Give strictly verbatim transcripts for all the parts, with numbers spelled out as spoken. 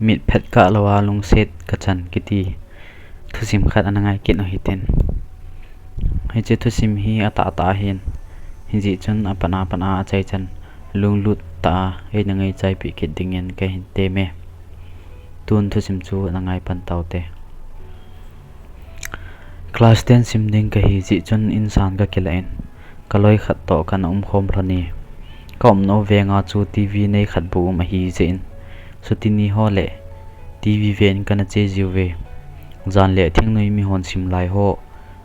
Mit phet kah lou a lungset kachan kiti thusim khat ana ngai kit u hitin. Hiche thusim hi atahtah ahin, hijeh chun apat a pat a achaichan lunglut tah a eina ngaichaipeh kit dingin kahin temme. Tun thusim chu ana ngai pan taute. Class ten sim ding kahi jeh chun insan kakilah in, kaloi khat toh kana umkhom lhon e. Kaumnau venga chu TV nei khat bou um ahijeh in, chuti niho le TV ven kana che jiuve. Jan le thingnoi mihon sim lai ho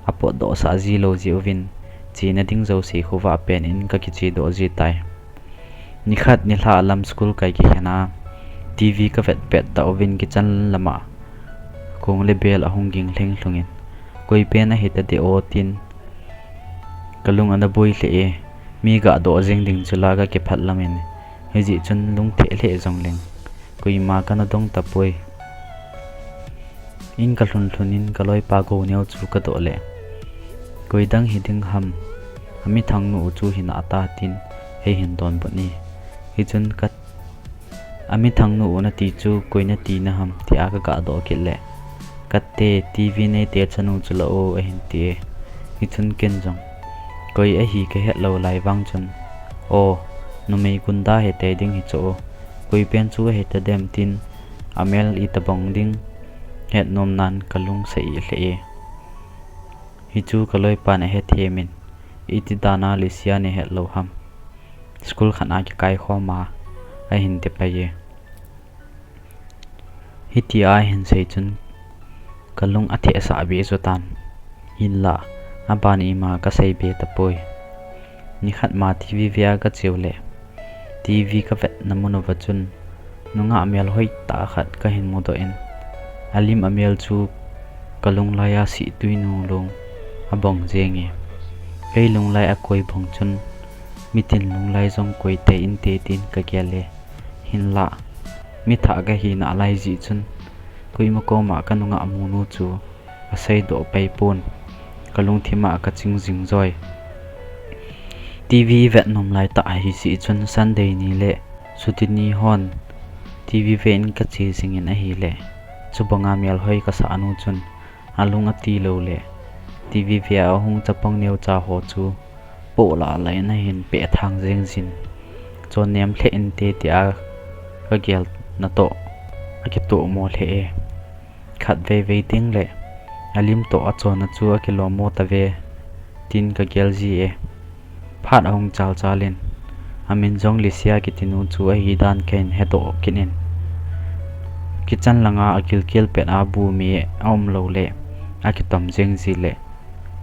apotdohsah jilou jeh uvin, chena ding jouse khovah pen in kakichedoh jitai. Nikhat nilhah lam school kai kikhen a, TV kavet pet tah uvin kichan lama kong le bel ahung ging lheng lhungin, koi pen ahitadem o tin kalung ana boi lheh e. Mi gahdoh jeng ding chula kakiphat lamin, hijeh chun lungthim lheh jongleng koima kana dong tapoi. In kalhun lhun in kaloipa gouneo chu kadoh leh, koidang hiding ham, amithangnu u chu hinata tin eihin donbut e. Hichun ka, amithangnu u nati chu koi nati naham tia kagahdoh kit leh, kate, TV neite chanu chu la o ahin ti e. Hichun ken jong koi ahi kahet lou lai vang chun, o, numei gunda hite ding hichu, koi pen chu ahitadem tin amel itobang ding hetnomnan kalung sa lheh e. Hichu kaloipan ahethemin, iti dana Lisia nei hetlou ham, school khat a kikaikhom a, ahin tipai e. Hitia ahin sei chun kalung athehsah beh chu tan, hinlah aban ima kaseibe tapoi. Nikhat ma TV ve a kacheu leh, TV kavetna mun uva chun nungah melhoi tah khat kahin mudoh in, alim amel chu kalunglai a sihtui nunglong abong jenge. Kei lunglai akoi bong chun mitin lunglai jong koi tei inte tin kagel e. Hinlah mithah kahi nalai jeh chun, koima koma kanungah munu chu aseidoh pai pon, kalungthim a kaching jing joi. TV vetnom laitah ahijeh chun Sunday ni le chuti nihon TV ve in kache jingin ahileh, chubanga melhoi kasah nu chun alung atilou leh, TV ve a ahung chapang neocha ho chu poh lah lah in ahin pehthang jeng jin, chonnem lheh inte tia kagel natoh akitohmo lheh e. Khatvei vei ding leh alim toh achonna chu akilommo tave tin kagel ji e. Phat ahung chalchal in, amin jong Lisia kitinu chu ahidan kahin hedoh kit in, kichan langa agilkel pet a bu mi aumlou leh akitom jeng ji leh,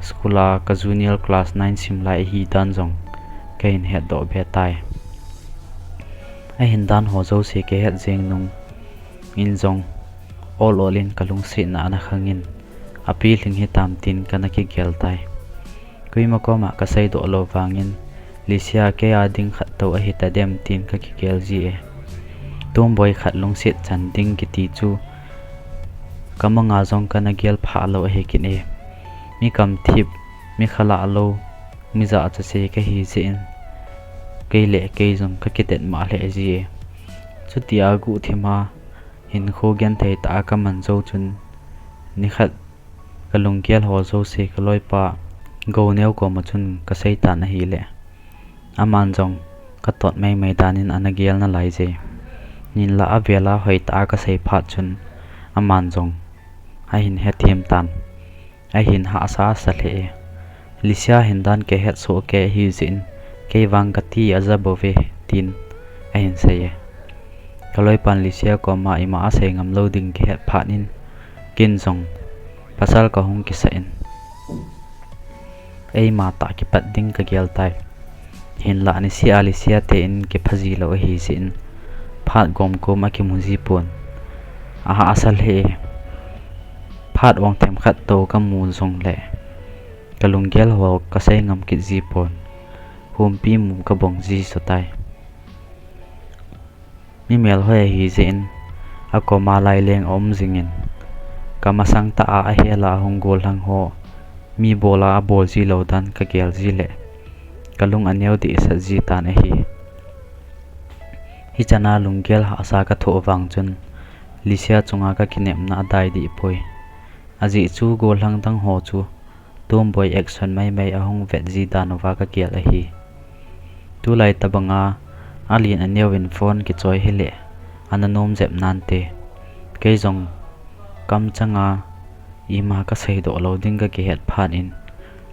school a ka junior class nine sim lai ahidan jong kahin hetdoh be tai. Ahindan ho jouse kahet jeng nung in jong ol ol in kalungsetna ana khangin, apilhing hitam tin kana kigel tai. Koima koma kaseidoh lou vangin, Lisia keia ding khat tou ahitadem tin kakigel ji e. Tomboi khat lungset chan ding kiti chu kamanga jong kana gel phah lou ahi kit e. Mi kamthip, mi khalah lou, mi jachat se kahi jeh in, kei le kei jong kakitet mah lheh ji e. Chutia guhthima hinkho genthei tah a kaman jou chun, nikhat kalunggel ho jouse kaloipa Gouneo koma chun kaseitan ahileh, aman jong katot maimai danin ana gel nalai je. Hinlah avela hoitah a kasei phat chun, aman jong ahin hethem tan, ahin hahsa asa lheh e. Lisia hindan kahet soh kei ahi jeh in, kei vang kati aja bouve, tin ahin sei e. Kaloipan Lisia koma ima asei ngam lou ding kihet phat in, ken jong pasal kahung kisah in, eima tah kipat ding kagel tai. Hinlah niseh a Lisia te in kiphaji lou ahi jeh in, phat gomkom akimu ji pon. Ahahsa lheh e. Phat ong themkhat tou kamu jongleh, kalunggel ho kasei ngam kit ji pon. Humpi mu kabong ji soh tai. Mi melhoi ahi jeh in, akoma laileng aum jingin, kamasang tah a ahel a ahung gollhang ho, mi bol a abol ji lou dan kagel ji leh, kalung aneo dehsah ji tan ahi. Hichana lunggel hahsa kathoh vang chun, Lisia chunga ka kinepna adai dih poi. Ajeh chu gollhang dang ho chu Tomboy action maimai ahung vet ji dan uva ka gel ahi. Tulai tabanga alen aneovin phone kichoi hileh ana nom jep nante. Kei jong kamchanga ima ka seidoh lou ding ka kihet phat in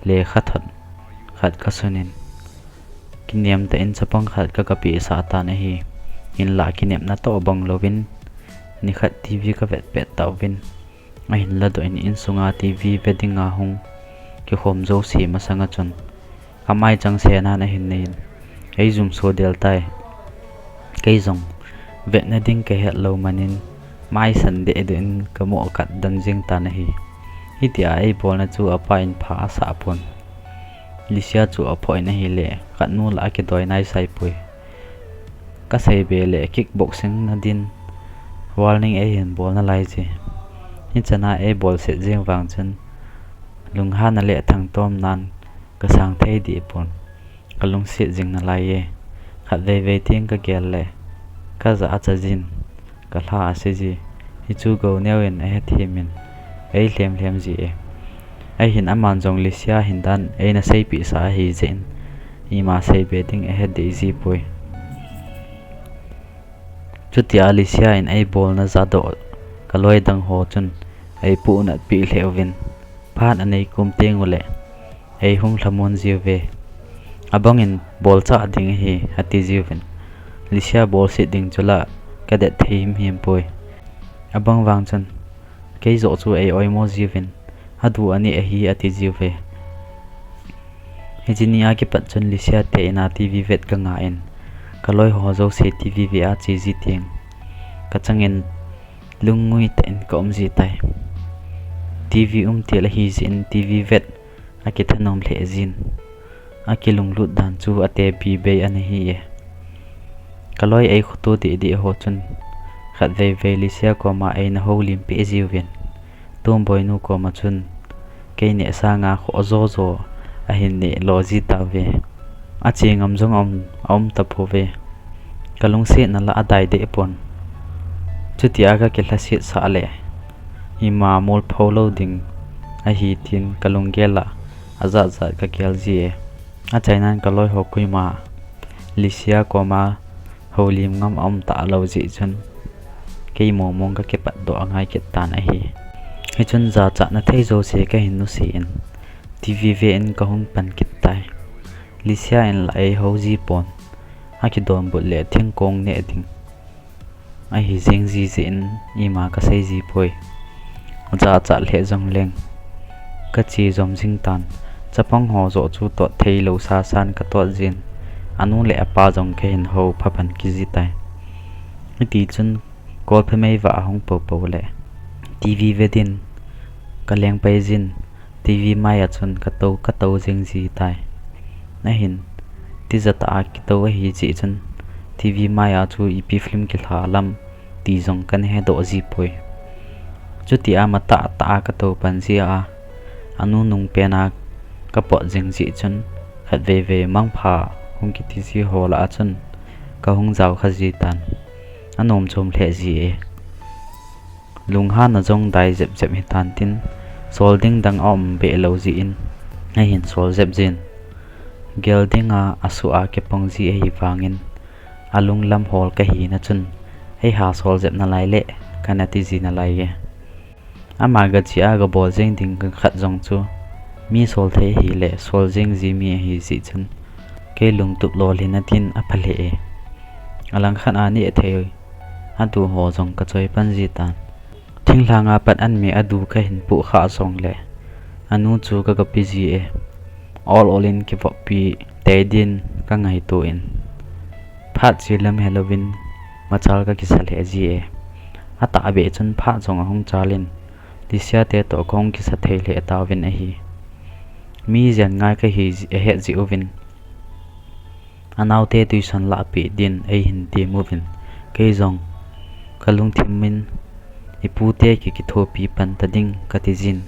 lekha thot khat ka sunin, kinem tah in chapang khat ka kapeh sah tan ahi. Hinlah kinepna toh bang louvin nikhat TV ka vet pet tauvin, ahin ladoh in insunga TV ve dinga hung kikhom jouse masanga chun, amai chang senan ahin neiyin, ei jumso del tai. Kei jong vetna ding ka het lou manin, maisan deh deh in ka mo kat dan jing tan ahi. Hitia ei bolna chu apa in pha asah pon. Lisia chu aphoh in ahileh, khat nu lah akidoi naisai poi. Ka seibe leh kickboxing na din warning eihin bol nalai je. Hichana ei bolset jing vang chun, lunghanna le thangtomnan ka sang thei dih pon. Ka lungset jing nalai e. Khat veivei teng ka gel leh, ka ja acha jin, ka lha ase ji. Hichu gou neovin ahethem in, ei lhem lhem ji e. Ahin aman jong Lisia hin dan eina seipeh sah ahi jeh in, ima seibe ding ahet deh ji poi. Chutia Lisia in ei bolna jadoh ka loi dang ho chun ei puhnat peh lheh uvin, phat anei kom teng uleh ei hung lhamon jiuve. Abangin bolchah ding ahi ati jiuvin, Lisia bolset ding chu lah ka det thei himhim poi. Abang vang chun, kei joh chu ei oimo jiuvin, adu aneh ahi ati jiuve. Hiche nia kipat chun Lisia te ina TV vet ka nga in, ka loi ho jouse TV ve a che ji teng, ka changin lungngui tah in ka um ji tai. TV um til ahi jeh in TV vet akithanom lheh jin, akilunglut dan chu atepi bei ana hi e. Ka loi ei khoto deh deh ho chun, khat veivei Lisia koma eina houlim peh jiuvin, Tomboy nu koma chun, kei neh sanga khoh jo jo ahin neh lo ji tauve. Ache ngam jong aum, aum tapouve. Ka lungsetna lah adai deh pon. Chutia ka kilhaset sah leh, ima molpho lou ding ahi tin ka lunggel a ajat jat ka gel ji e. Achainan ka loi ho koima Lisia koma houlim ngam aum talou jeh chun, kei mong mong ka kipatdoh angai kit tan ahi. Hichun jachatna thei jouse kahin nuse in, TV ve in ka hung pan kit tai. Lisia in lah ei hou ji pon. Akidonbut leh thingkong neh ding ahi jeng ji jeh in ima ka sei ji poi. Jachat lheh jongleng, ka che jom jing tan. Chapang ho joh chu tot thei lou sasan ka tot jin, anu le apa jong kahin hou phapan kit ji tai. Hitichun, kolphe meivah ahung poupou leh, TV ve din ka lengpai jin, TV mai a chun ka tou, ka tou jing ji tai. Ahin, tijat a kitou ahi jeh chun, TV mai a chu ipi film kilha lam ti jong kana hedoh ji poi. Chutia matah tah a ka tou pan ji a, anu nungpen a ka pot jing jeh chun, khat veivei mangpha hung kiti ji ho lah a chun, ka hung jao kha ji tan. Anom chom lheh ji e. Lunghanna jong dai jep jep hitan tin, sol ding dang aum behlou jeh in, ahin sol jep jin. Gel dinga asuh a kipong ji ahivangin, alunglam hol kahina chun, eiha sol jep nalai leh, kana ti ji nalai e. Ama gache a gabol jeng ding khat jong chu, mi sol thei ahileh sol jeng ji mi ahi jeh chun, kei lungtup lolhinna din apha lheh e. Alangkhat a neh thei adu ho jong ka choi pan ji tan. Thinglhang a pat an mi adu kahin puh khah jongleh, anu chu ka gapi ji e. Ol ol in kivoppi tei din ka ngaito in, phat che lam helouvin machal ka kisa lheh ji e. Atahbeh chun phat jong ahung chal in, Lisia te toh kahung kisa thei lheh tauvin ahi. Mi jen ngai kahi ahet jeh uvin, anaote tuition lahpeh din eihin tem uvin, kei jong ka lungthim in, ipute ki, kithopi pan ta ding kati jin,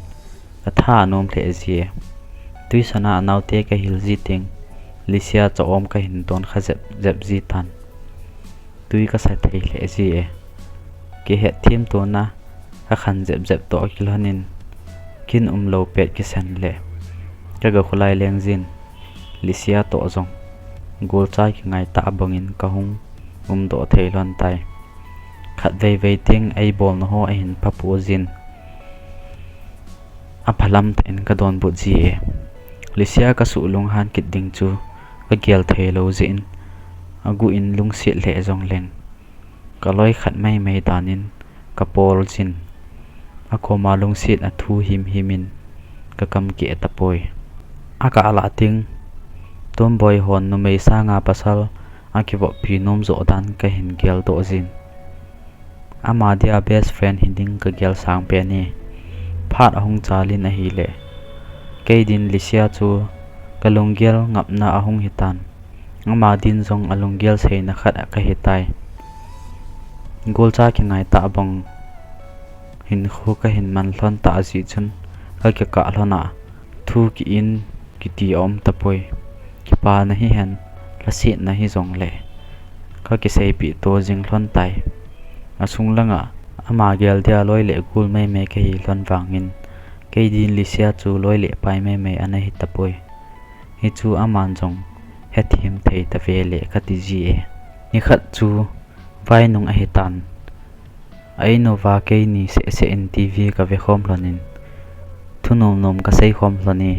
ka tha anom lheh ji e. Tuition a anaote kahil ji teng, Lisia cha-om kahin don kha jep jep ji tan. Tui kasa thei lheh ji e. Kihet thim tona, ka khan jep jep toh kilhonin, kin umlou pet kisan le, ka ga khulai leng jin, Lisia toh jong, golcha kingai tah bangin ka hung umdoh thei lhon tai. Khat vei vei ting ei bolna ho ahin phapu jin, aphalam tah in ka donbut ji e. Lisia ka suh lunghan kit ding chu ka gel thei lou jeh in, agu in lungset lheh jong leng, ka loi khat mai mai danin ka pol jin, akoma lungset a thu him him in ka kam keh tapoi. Akah lah ting, Tomboi hon numei sanga pasal akivoppi nom joh dan ka hin geldoh jin. Ama dia best friend hi ding ka gel sang pen e. Phat ahung chalin ahile, kei din Lisia chu ka lunggel ngapna ahung hitan. Ama din jong alunggel seina khat ka hitai. Golcha kingai tah bang hinkho ka hin man lhon tah jeh chun ka kikah lhon a, thu ki in kiti aum tapoi. Kipana hihen, lhasetna hijongle, ka kiseipeh to jing lhon tai. Asung langa, ama gel dia loi le gol mai mai ka hi lhon vangin, kei din Lisia chu loi le pai mai mai ana hi tapoi. Hichu aman jong hethem thei tave le ka ti ji e. Nikhat chu vainung ahitan. A in uva keini seh seh in TV ka ve khom lhonin, thu nom nom ka sei khom lhon e.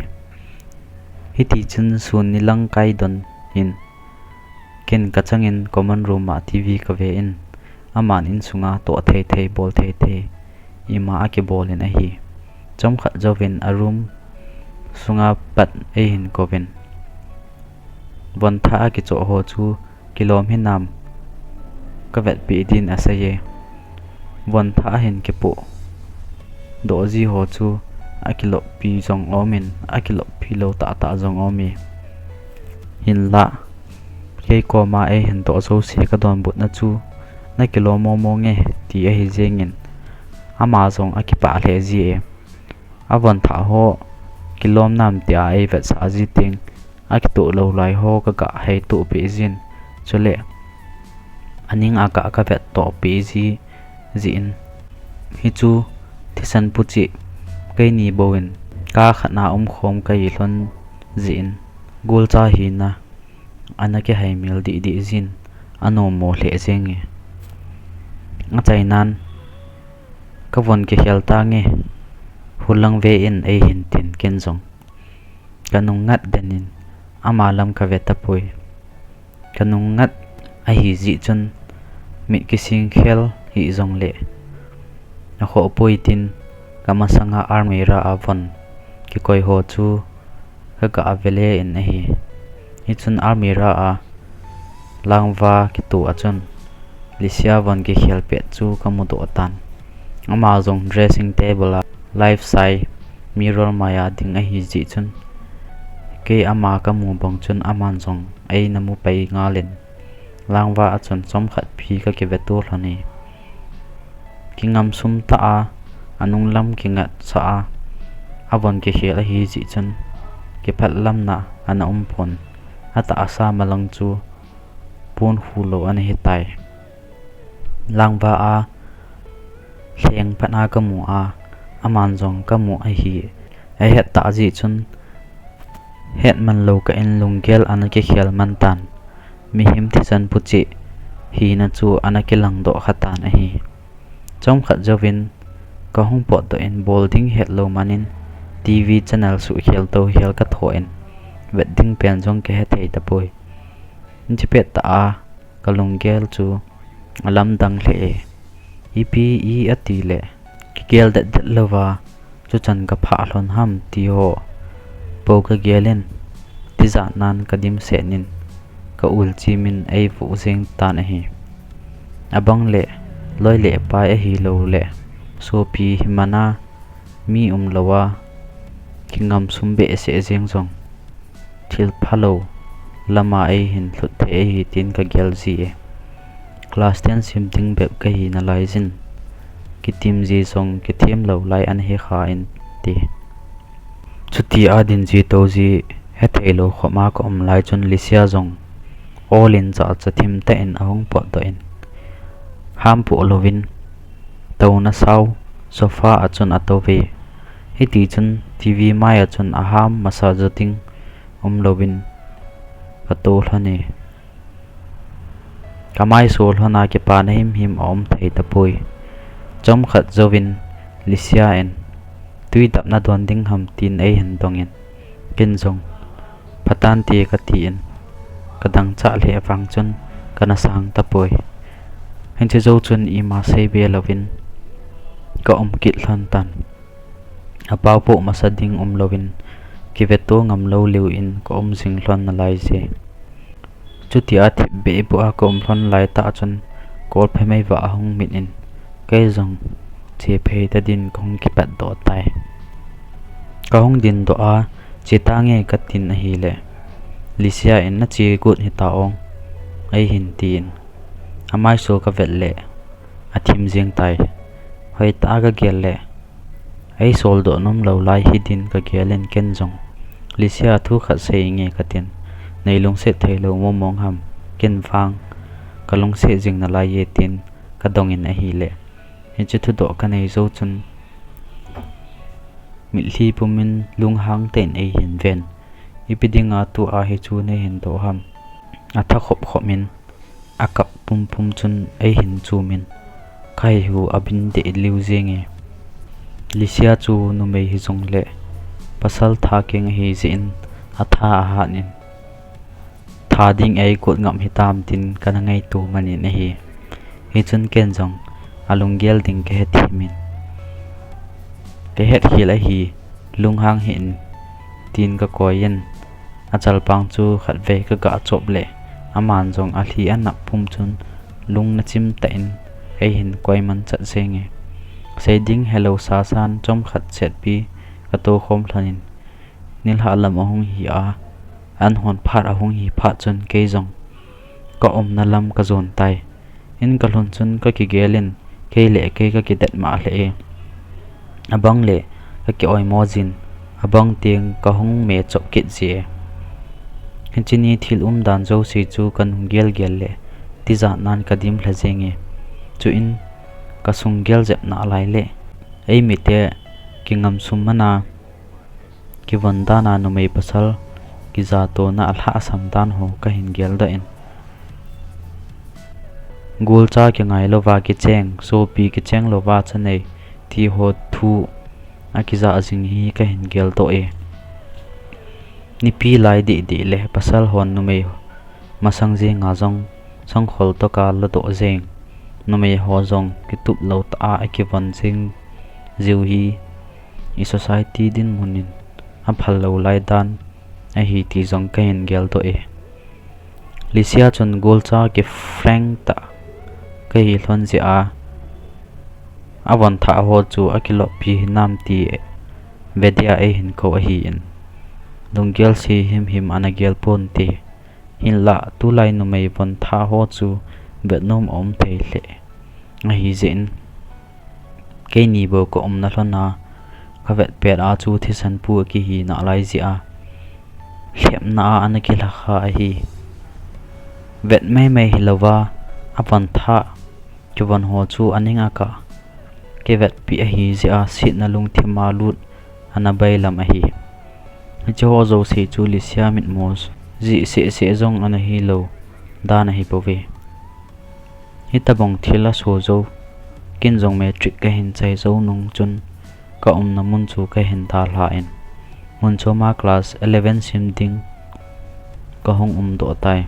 Hiti chun sun nilang kai don in, ken ka changin common room a TV ka ve in, aman insunga toh thei thei bol thei thei ima akibol in ahi. Chomkhat jouvin a room sunga pat eihin kouvin, von thah akichoh ho chu kilom hinam, ka vetpeh din asei e. Von thah ahin kipoh doh ji ho chu akiloppi jong umin, akiloppi lou tah tah jong um e. Hinlah, kei koma eihin toh jouse ka donbutna chu na kilom momo nge ti ahi jengin, ama jong akipah lheh ji e. A von thah ho kilom nam tia ei vetsah ji teng, akitoh lou lai ho ka ga hei toh peh jin. Chule, aning a ka, ka vet toh peh ji, jin. Hichu, thisan pu cheh, keini bou in, ka khat na um khom ka hi lhon jin. Golcha hina, ana kihaimil dih dih jin, anom mo lheh jeng e. Achainan, ka von kikhel tange, hulang ve in eihin tin ken jong. Ka nung ngat den in, ama lam ka ve tapoi. Ka nung ngat ahi jeh chun, mit kising khel hih jongle, akhoh poi tin, ka masanga almirah a von kikoi ho chu ka ga ve le in ahi. Hichun almirah a langva kitoh a chun, Lisia von kikhel pet chu ka mudoh tan. Ama jong dressing table a life size mirror maiya ding ahi jeh chun, kei ama ka mu bang chun aman jong eina mu pai ngal in, langva a chun chomkhat phi ka kive to lhon e. Kingam sum tah a, anung lam kingatsah a, a von kikhel ahi jeh chun, kiphatlamna ana um pon, atahsa malang chu pon khu lou ana hitai. Langva a lheng phat a ka mu a, aman jong ka mu ahi, ahet tah jeh chun, het man lou kah in lunggel ana kikhel man tan, mihem thisan pu cheh hina chu ana kilang doh kha tan ahi. Chomkhat jouvin, ka hung potdoh in bol ding het lou man in, TV channel suhkhel toukhel ka thoh in, vet ding pen jong ka hethei tapoi. Hiche pet tah a, ka lunggel chu alamdang lheh e. Ipi i ati le, kigel det det louva, chuchan ka phah lhon ham ti ho, po ka gel in, tijat nan ka dimset in, ka ulchim in eivuh jeng tan ahi. Abang le, loi le pai ahilou le, sopi himana, mi umlouva, kingam sum behseh jeng jong, thil phalou lama eihin lhut thei ahi tin ka gel ji e. Class ten sim ding bep ka hi nalai jin, kitim ji jong kithem lou lai ana hi kha inte. Chuti a din ji tou ji, hethei lou khop a ka um lai chun Lisia jong, ol in chacha thim tah in ahung potdoh in, ham poh louvin, Touna sao sofa a chun atou ve. Hiti chun TV mai a chun aham masa jo ding umlouvin katou lhon e. Kamai so lhon a kipana himhim aum thei tapoi. Chomkhat jouvin Licia in, "Tui dap nadon ding ham?" tin eihin dongin, ken jong, "Phatante," katin, kadang chah lheh vang chun kana sang tapoi. Hiche jou chun ima seibe louvin kaum kit lhon tan. Apao poh masa ding umlouvin, kiveto ngam lou liu in kaum jing lhon nalai je. Chutia thipbeh bua kaum lhon laitah chun, kolphe meivah ahung mit in, kei jong che phei tadin kahung kipat doh tai. Kahung din doh a, "Che tange," katin ahile, Licia in, "Nache got hita ong," eihin tin. Amai so kavet le, athim jeng tai. Hoitah a kagel le, eisol doh nom lou lai hidin kagel in ken jong, "Licia, thu khat seinge," katin. "Nei lungset thei lou momong ham, ken vang kalungset jing nalai e," tin kadongin ahile, hiche thudoh kanei jou chun, mitlhi pumin lunghang tah in eihin ven. "Ipi dinga tua hichu neihin doh ham?" atha khop khop in, akap pumpum chun eihin chumin, kahaihu abin deh liu jenge. Licia chu numei hijongle, pasal tha keng ahi jeh in, atha ahat in, "Tha ding eigot ngam hitam?" tin kana ngaito man in ahi. Hichun ken jong alunggel ding kahet himin, kahet khel ahi, lunghang hih in, tin kakoi in, achalpang chu khatvei kaga chop le, aman jong alhi anap pum chun, lung nachim tah in eihin koi man chat jenge. Seiding helou sasan chomkhat chetpi katou khom lhon in, nilhah lam ahung hi a, an hon phat ahung hi phat chun kei jong kaumna lam kajon tai. In kalhun chun kakigel in, kei le kei kakidet mah lheh e. Abang le kakioimo jin, abang teng kahung me chop kit ji e. Hiche ni thil umdan jouse chu kanung gel gel le, tijat nan kadim lha jenge. Chuin kasung gel jep nalai le, eimite kingam sum mana, kivon dan a numei pasal kijatona alhahsam dan ho kahin geldoh in, golcha kingai louva kicheng, sopi kicheng louva chanei, ti ho thu akija jing hi kahin geldoh e. Nipi lai deh deh le pasal hon numei masang jenga jong sangkhol toh kaladoh jeng, numei ho jong kitup lou tah a akivon jing jiu hi, i society dinmun in aphal lou lai dan ahi ti jong kahin geldoh e. Licia chun golcha kifrank tah kahi lhon jeh a, avon thah ho chu akiloppi hinam ti vedia eihin kou ahin, lunggel se himhim ana gel ponte. Hinlah tulai numei von thah ho chu vetnom aum thei lheh ahi jeh in, keini bou kaumna lhon a, kavet pet a chu thisan pu akihi nalai jeh a, lhepna a ana kilha kha ahi. Vet meimei hilouva, avon thah kivon ho chu aning akah, kivetpi ahi jeh a, setna lungthim a lut ana bailam ahi. Hiche ho jouse chu Licia mitmu jeh seh seh jong ana hilou dan ahibouve. Hitobang thil aso jou, ken jong matric kahin chai jou nung chun, kaumna mun chu kahin dalhan, mun choma class eleven sim ding kahung umdoh tai.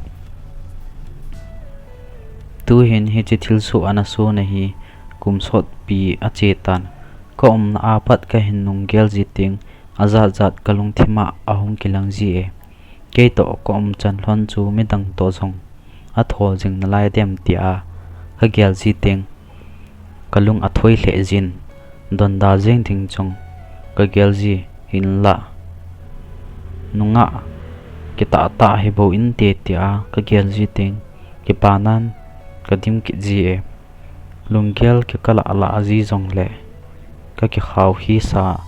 Tuhin hiche thilsoh ana sona hi kum sotpi ache tan, kaumna a pat kahin nung gel ji teng, ajat jat kalungthim a ahung kilang ji e. Keitoh kaumchan lhon chu midang toh jong athol jing nalai dem tia kagel ji teng, kalung athoi lheh jin, donda jeng ding jong kagel ji hinlah, nungah kitahtah hibou inte tia kagel ji teng, kipanan kadim kit ji e. Lunggel kikalah lah ji jongle, kakikhao hisa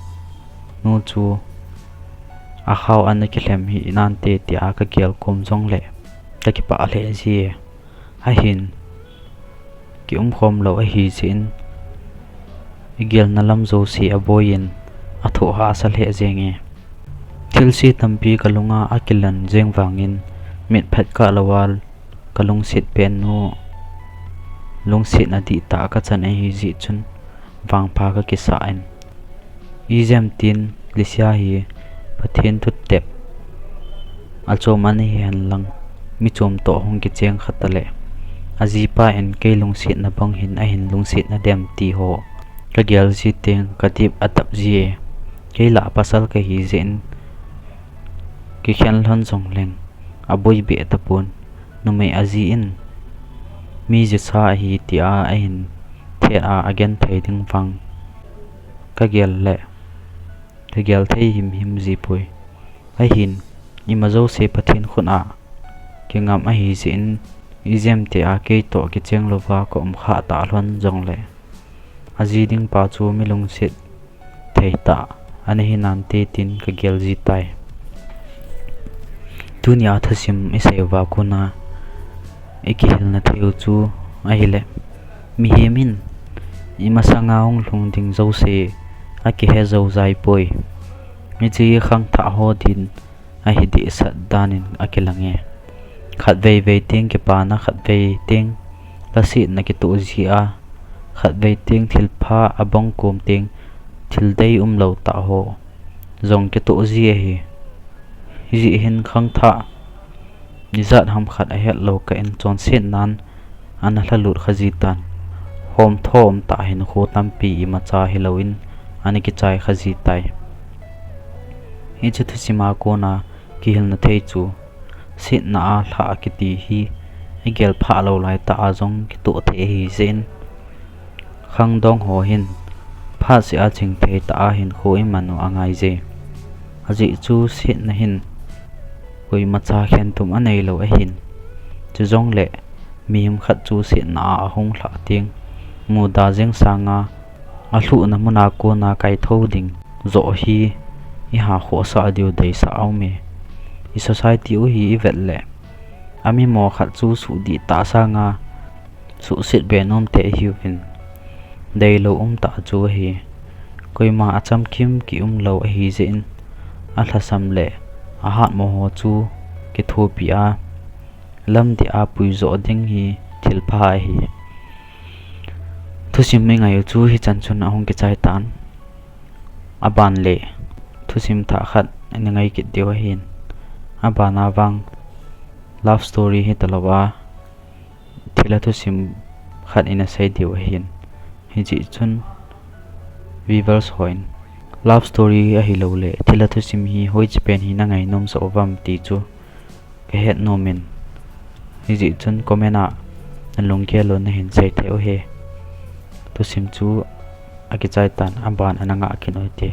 nu chu akhao ana kilhem hinante tia kagel kom jongle, kakipah lheh ji e. Ahin, kiumkhom lou ahi jeh in, igelna lam jouse aboiyin, athoh hahsa lheh jenge. Thilse tampi kalunga akilan jeng vangin, mitphet kah louva kalungset pen u, lungsetna dihtah kachan ahijeh chun, vangpha kakisah in. Ijemtin Lisia hi Pathen thutep achom ana hihen lang, mi chom toh hung kicheng khat ale, ajipa in kei lungsetna bang hin ahin lungset nadem ti ho kagel ji teng kadip atap ji e. Kei lah pasal kahi jeh in, kikhen lhon jongleng, aboi beh tapon, numei aji in, mi jesa ahi tia ahin thet a agenthei ding vang kagel le, kagel thei himhim jipoi. Ahin, ima jouse Pathen khut a kingam ahijeh in, ijemtia keitoh kicheng louva kaum khah talhon jongle, aji dingpa chu mi lungset theitah ana hinante tin kagel jitai. Tunia thusim isei uva kona ikihilna theiu chu ahile, mihem in imasanga hung lhung ding jouse akihe jou jaipoi. Hiche khangthah ho din ahi dehset danin akilange. Khatvei vei teng kipana, khatvei teng lhasetna kitoh ji a, khatvei teng thilpha abang kom teng thildei umlou tah ho jong kitoh ji ahi. Hijeh hin khangthah ijat ham khat ahetlou kah in chonsetnan ana lhalut kha jitan. Homtho umtah hinkho tampi imacha hilouvin ana kichai kha jitai. Hiche thusima kona kihilna thei chu, setna a lhah kiti hi igel phah lou laitah a jong kitoh thei ahijeh in, khangdong ho hin phatseh a chingthei tah a hinkho iman u angaije. Ajeh chu setna hin koimacha khentum aneilou ahin. Chujongle mihem khat chu setna a ahung lhah teng, muda jeng sanga alhuhna muna kona kaithou ding joh hi ihakhohsah diu deisah aume. I society u hi ivet le, amimo khat chu suhdihtah sanga suhset be nomte ihiuvin, deilou umtah chu ahi. Koima achamkim kiumlou ahijeh in, alhasam le ahatmo ho chu kithopi a, lamdih a puijoh ding hi thilpha ahi. Thusim ingaiu chu hichan chun ahung kichai tan. Aban le thusim thah khat inangai kit diu ahin. Abana vang love story hitalouva, thilha thusim khat inasei diu ahin. Hijeh chun viewers hon love story ahiloule thilha thusim hi hoiche pen hi nangainom sah uvam ti chu kahet nomin. Hijeh chun comment a nalunggel u nahin sei thei u ahi. Thusim chu akichai tan, aban ana ngah kit u hite.